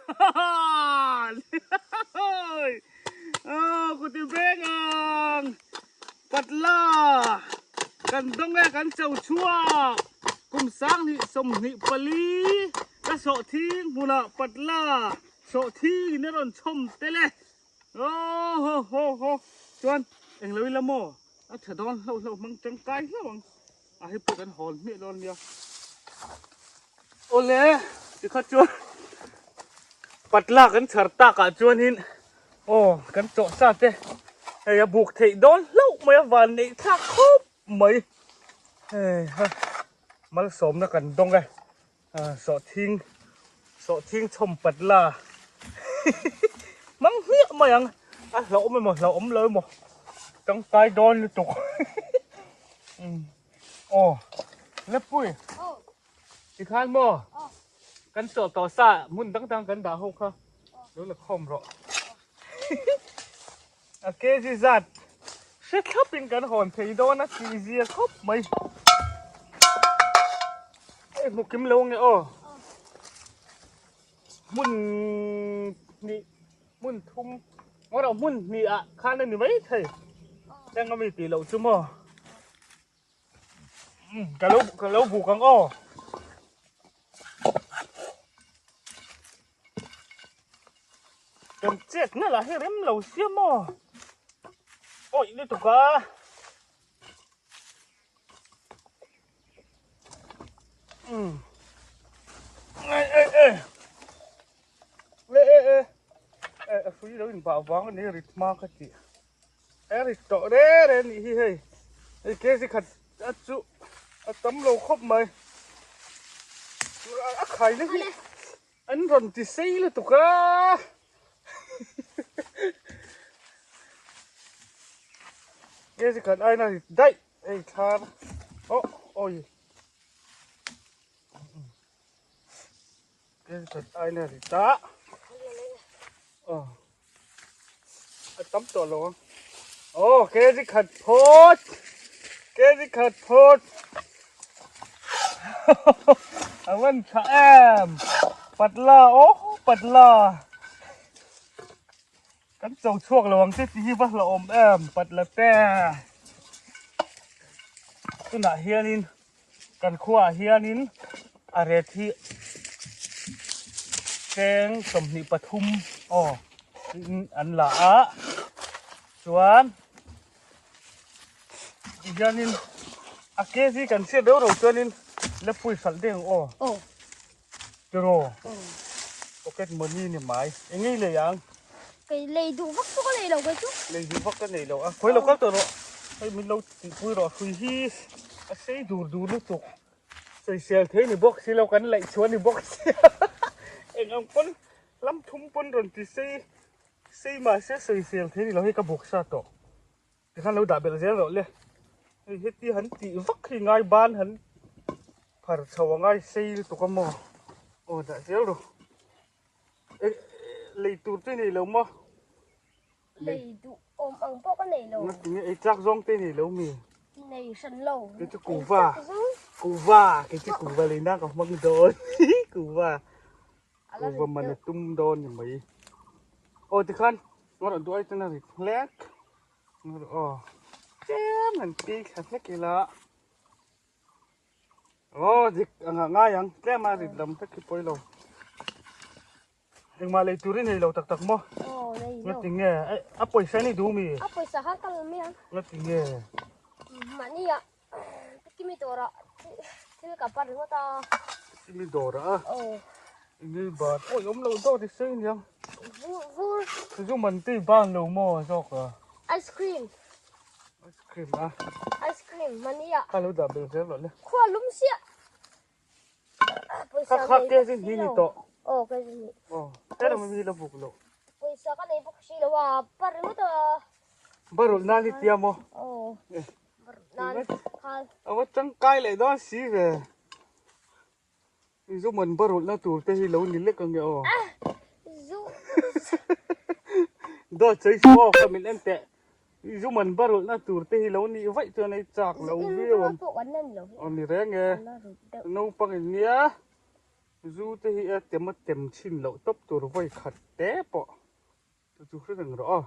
S1: Ah, kuti beng ang! Patla! Kan dawng e, kan cho chhuak! Kum 2024 ka sawhthing hmunah patla sawhthing in a rawn chhawm tel e. Oh ho ho ho! Chuan englo ila maw? A tha dawn hlauh hlauh hmang tangkai hlauh ang. A hei pawh kan hawn hmiah dawn nia. Awle tikha chuan patla kan chhar takah chuanin aw kan chawh sa te hei a buk theih dawn hlauh mai a van neih thlak khawp mai hei ha malsawmna kan dawng e sawhthing sawhthing chhawm patla hmang hmiah mai ang a hlauhawm emaw hlauhawm lo emaw tangkai dawn lutuk aw lepui. Tikhan maw kan chawh tawh sa hmun dang dang kan dah ho kha lo la khawm rawh. A kg zat hre thlap in kan hawn thei dawn a tih zia khawp mai. Hei hmu kim lo nge aw. Hmun hnih hmun thum ngawt ah hmun hnih ah khan a ni mai thei. Eng ami tih loh chu maw. Ka lo ka lo buk ang aw. Kan chet na lah hi rem lo sia maw. Awih lutuk a. Um. Ei ei ei. E e e. E a hrui lo in bah vang a ni rit hma ka tih. E rit tawh re re a nih hi hei. Hei kg khat a chu a tam lo khawp mai. A khai na hi an rawn ti sei lutuk a. Kg khat aina rit daih hei thlar oh awi. Kg khat aina rit a. Oh. A tam tawh lo ang. Aw kg khat phawt. Kg khat phawt. A van tha em. Patla aw patla. Kan cho chhuak lo ang che tih hi va hlauhawm em patla te. Tunah hianin Kan khuaah hianin a ret hi cheng 23 aw tiin an la a chuan tihianin a kg kan hriat reuh reuh chuanin lepui hralh deuh ang aw tiraw pocket money ni mai eng nge i lei ang?
S3: Kei lei duh vak chu ka nei lo kei chu.
S1: Lei duh vak ka nei lo a khawi lo kal tawh rawh hei min lo tihpui rawh hrui hi a sei dur dur lutuk sawisel thei ni bawk si lo kan laih chhuah ni bawk sia eng ang pawn lam thum pawn rawn ti sei sei mahse sawisel thei ni lo hei ka bawk sa tawh tikhan lo dah belh zel rawh le hei heti han tih vak hi ngai ban han phar chho a ngai sei lutuk a maw aw dah zel rawh. Lei tur te nei lo maw?
S3: Lei duh awm ang pawh ka nei lo.
S1: Nga tinge ei chak zawng te nei lo mi?
S3: Nei hran lo.
S1: Kei chu kuva. Kuva. Kei chu kuva lei na ka hmang dawn. Kuva. Kuva man a tum dawn ni mai. Aw tikhan ngaw rawn duai chuan a rit hlek. Aw tlem han ti thla hlek ila. Aw dik a ngah ngai ang tlem a rit lam hlek hi pawi lo engmah lei tur i nei lo tak tak maw nga ti nge a pawisa ni duh mi
S3: a pawisa kha ka la mai ang
S1: nga ti nge
S3: mahni ah kimi dawrah thil ka par ringawt a
S1: kimi dawrah a aw ini bat awi awm lo dawt i sei aniang
S3: vur vur
S1: zu man te i ban lo maw zawk a
S3: ice cream
S1: Ice cream a.
S3: Ice cream mania.
S1: Ka lo dah bel zel lo le.
S3: Khua lum sia.
S1: Kha kha ke zin hi ni to.
S3: Oh ke zin ni.
S1: Oh, tera mi lo buk lo.
S3: Poisa ka nei bok si lo a, par ringawt a.
S1: Barul na ni tia mo.
S3: Oh. Nan khal.
S1: Awa tangkai leh dawn si ve. Zu man barul na tur te hi lo ni lek ange aw.
S3: Zu.
S1: Dawt sawi su aw ka min en teh. Zu man barul na tur te hi lo ni vaih chuan ei chak lo viau ang. Aw ni reng e. Naupang in nia. Zu te hi a tem a tem chhin loh tawp tur vawi khat te pawh. Chu chu hre reng rawh aw.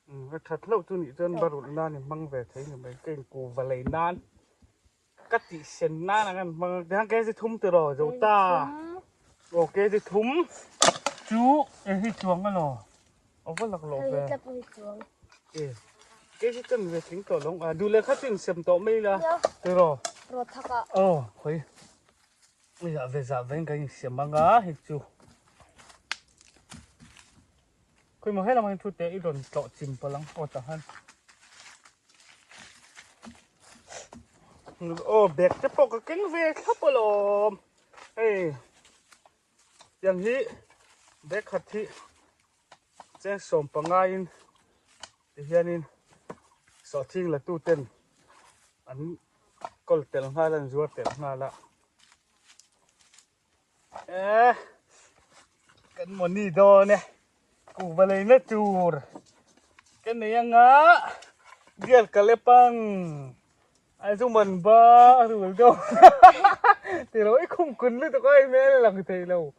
S1: A that hlauh chu nih chuan barulh nan i hmang ve thei ni mai ka inkuva lei nan ka tih sen nan ang an hmang a tihian kg thum tiraw zo ta aw kg thum chu e hi chuang elaw a va lak lawh ve e kg ten ve tling tawh lo a duh leh kha chu insem tawh mai ila tiraw aw khawi zah ve zah ve in kan insem anga hei chu. Khawimaw helamah hian thu teh i rawn tlawh chim palh ang aw tah han. Aw bag te pawh ka keng ve thlap alawm. Hei tiang hi bag khat hi cheng 15 in ti hianin sawhthing la tu ten an kawl tel nghal a an zuar tel nghal a. Eh, kan money dawn e. Kuhva lei na tur. Ka nei anga bial ka lep ang a zu man ba a rul deuh tilo i khum kun lutuk a i hmel a lang thei lo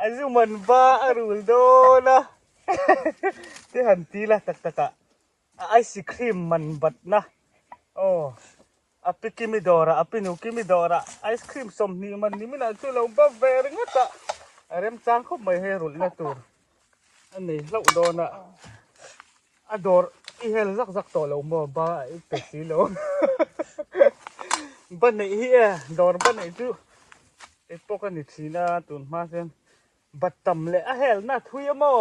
S1: a zu man ba a rul dawn a te han ti la tak tak ah a ice cream man bat na aw a pi kimi dawr ah a pi nu kimi dawr ah ice cream 20 man ni minah chu lo ba ve ringawt a a remchang khawp mai hei rulh na tur. A nei hlauh dawn a, a dawr i hel zak zak tawh lo maw ba i pe si lo ba neih hi e dawr ba neih chu kei pawh ka ni thin a tun hma chuan ba tam leh a hel na thui a maw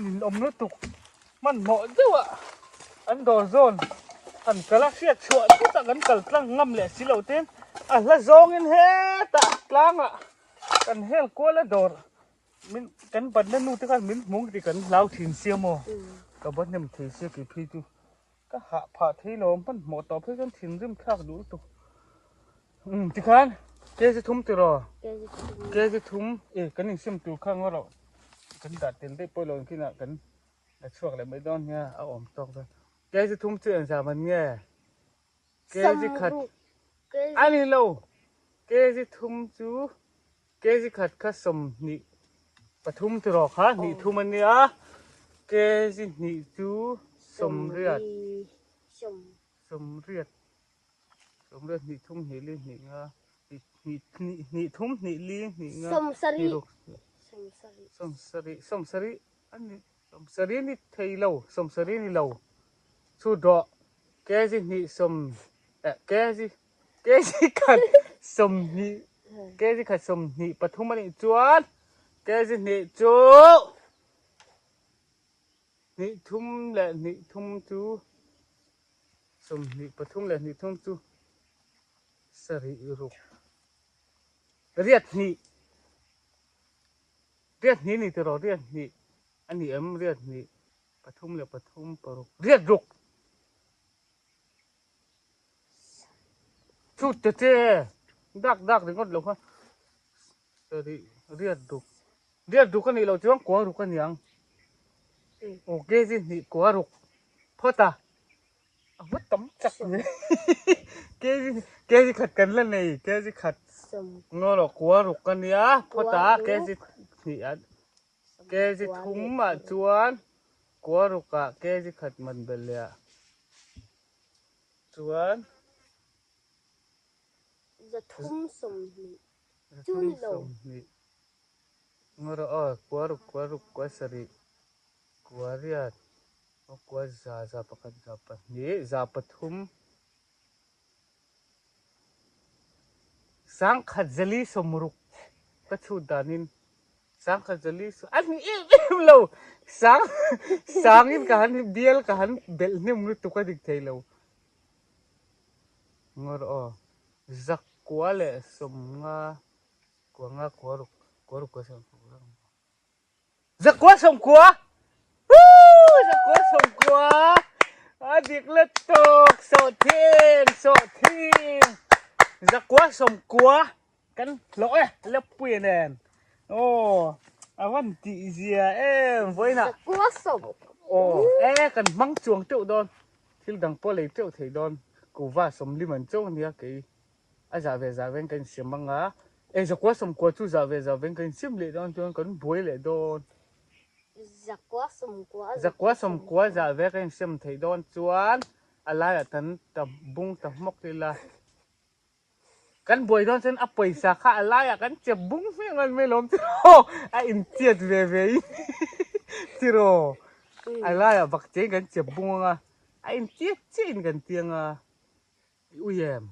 S1: min awm lutuk hmanhmawh deuh a an dawr zawn han kal a hriat chhuah chutah kan kal tlang ngam leh si lo ten a hla zawngin hetah tlangah kan hel kual a dawr. Min kan batna nu te khan min hmung tih kan hlau thin sia maw? Ka va hnem thei sia kei phei chu ka hah phah thei lo hmanhmawh tawh phei chuan thinrim thlak duh lutuk. Umm tikhan kg thum tiraw? Kg thum e kan insim tur kha ngaw rawh kan dah tel daih pawh lo engtin ah kan la chhuak leh mai dawn nia a awm tawk dawn. Kg thum chu engzah man nge? Kg khat a ni lo kg thum chu kg khat kha 23 tiraw kha hnih thum a nia kg hnih chu 80 80 80 hnih thum hnih li hnih nga hnih hnih thum hnih li hnih nga hnih ruk 70 70 a ni 70 ni thei lo 70 ni lo Chu dawh kg hnih sawm eh kg kg khat 20 kg khat 23 a nih chuan kg hnih chu hnih thum leh hnih thum chu 23 leh hnih thum chu sarih ruk riat hnih riat hnih a ni tiraw riat hnih a ni em riat hnih. Pathum leh pathum paruk riat ruk chut te che dak dak ringawt lo kha sarih riat ruk riat ruk a nih loh chuan kua ruk a niang aw kg hnih kua ruk phawt a a va tam chak ve kg kg khat kan la nei kg khat ngaw rawh kua ruk a nia phawt a kg hnih a Kg thum ah chuan kua ruk ah kg khat man belh leh ah chuan
S3: 320 chu ni lo.
S1: 320 ngaw rawh aw kua ruk kua ruk kua sarih kua riat aw kua za za pakhat za pahnih za pathum sangkhat zali sawmruk ka chhut danin Sangkhat zali su a ni em em lo sang sangin ka han bial ka han belh hnem lutuk a dik thei lo ngawr aw zak kua leh sawmnga kua nga kua ruk kua ruk kua sawm kua zak kua sawm kua Woo zak kua sawm kua a dik lutuk sawhthing sawhthing zak kua sawm kua Kan hlawh e Leppuia nen aw a van tih zia em vawiinah
S3: Zakua sawm
S1: aw e kan hmang chuang teuh dawn thil dang pawh lei teuh thei dawn kuva sawmlim an chauh ania kei a zah ve zah veng kan insiam ang a e zakua sawmkua chu zah ve zah veng kan insiam leh dawn chuan kan buai leh dawn
S3: Zakua sawmkua
S1: zakua sawmkua zah ve kan insiam theih dawn chuan a laiah kan ta bung ta hmawk ila. Kan buai dawn chuan a pawisa kha a laiah kan chep bung hmiah ngan mai lawm tiraw a inchiat ve ve in tiraw a laiah bak chiahin kan chep bung anga a inchiat chiah in kan ti anga i ui em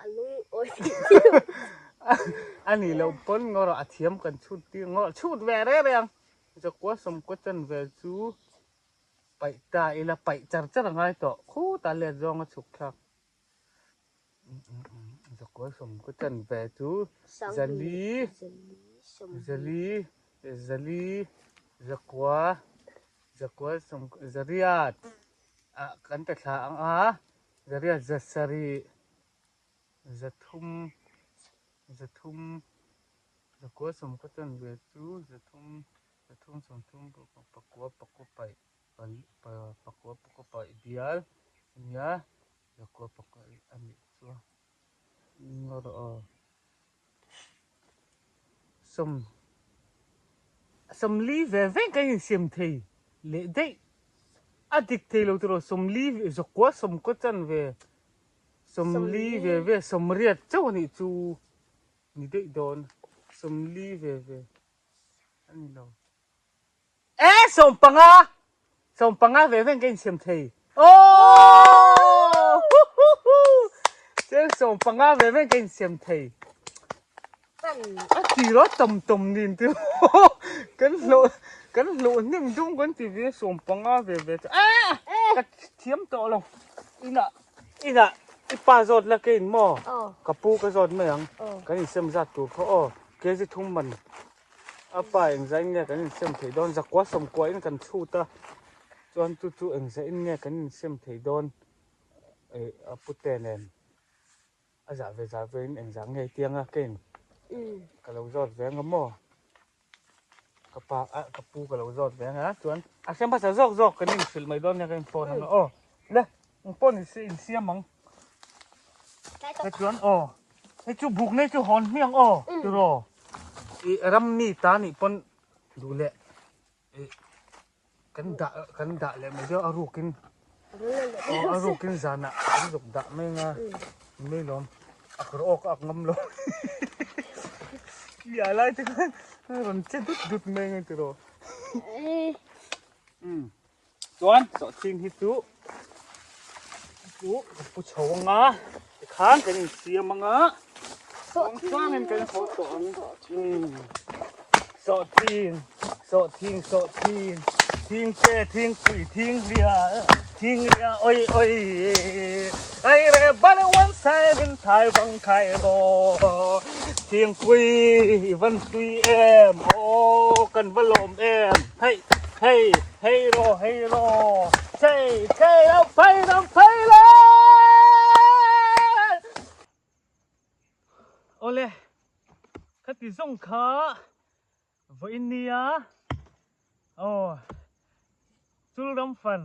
S3: a lungawi tih chiu
S1: a nih loh pawn ngaw rawh a thiam kan chhut tir ngaw rawh chhut ve reng reng ang zakua sawmkua chanve chu paih ta ila paih char char a ngai tawh khutah let zawng a chhuk thlak. Zakua sawmkua chanve chu zali zali zali zakua zakua sawmkua zariat ah kan ta thla ang a zariat zasarih zathum zathum zakua sawmkua chanve chu zathum. Pathum sawmthum pakua pakua paih pakua pakua paih bial ania zakua pakua a nih chu ngaw rawh aw sawm sawmli ve ve ka insiam thei leh daih a dik thei lo tiraw sawmli zakua sawmkua chanve sawmli ve ve sawmriat chauh a nih chu ni daih dawn sawmli ve ve. A ni lo. E 15 15 ve veng ka insiam thei. Aww! Cheng 15 ve veng ka insiam thei. A ti ro tom tom nin ti kan hlawh kan hlawh hnim dum kan ti ve 15 ve ve chu e ka thiam tawh lo. Inah inah i pa zawt la ka in maw? Ka pu ka zawt mai ang. Kan insem zat tur kha aw. Kg thum man a pa engzah in nge kan insem theih dawn zakua sawmkua in kan chhut a chuan chu chu engzah in nge kan insem theih dawn eh a pute nen a zah ve zah ve in engzah nge tiang a ka in ka lo zawt ve anga maw ka pa ah ka pu ka lo zawt ve anga chuan a siam hmasa zawk zawk kan inhrilh mai dawn nia ka in phone anga aw le engpawh ni se insiam ang. Chuan aw hei chu buk nei chu hawn hmiang aw tiraw i ram mi ta nih pawn duh leh i kan dah kan dah leh mai deuh a rukin aw a rukin zanah kan zuk dah mai anga mai lawm a kawr awk a ak ngam lo i a lai te khan rawn che dut dut mai anga tiraw Chuan sawhching hi chu chu ka pu chho anga tikhan kan insiam anga sawhchangin kan haw tawh ang sawhching sawhching sawhching thing te thingpui thing ria thing ria oi oi ai re bale one side in thai bang khai bo thingpui van tui em aw kan va lawm em hei Hei, hei ro, hei ro, chei, chei ro, phei ro, phei le! Awle, khati zawng kha vawiin nia, aw, chulram fan,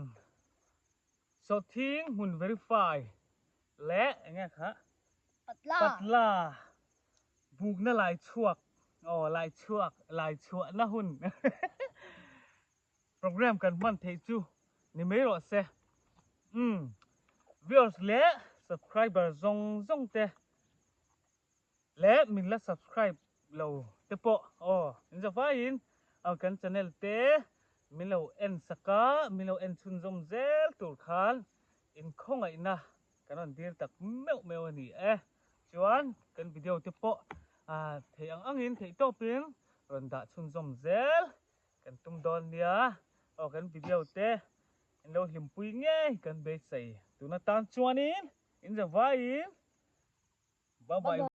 S1: sawhthing hmun verify leh enge kha?
S3: Patla.
S1: Patla. Bukna lai chhuak aw lai chhuak lai chhuahna hun program kan hman theih chu ni mai rawh se. Umm viewers leh subscriber zawng zawng te leh min la subscribe lo te pawh aw in za vaiin kan channel te min lo en sak a min lo en chhunzawm zel tur khan inkhawngaihna kan rawn dir tak meuh meuh a ni e. Chuan kan video te pawh theih ang angin theih tawpin rawn dah chhunzawm zel kan tum dawn nia. Aw kan video te in lo hlimpui ngei kan beisei. Tuna tan chuanin in zavaiin bye bye.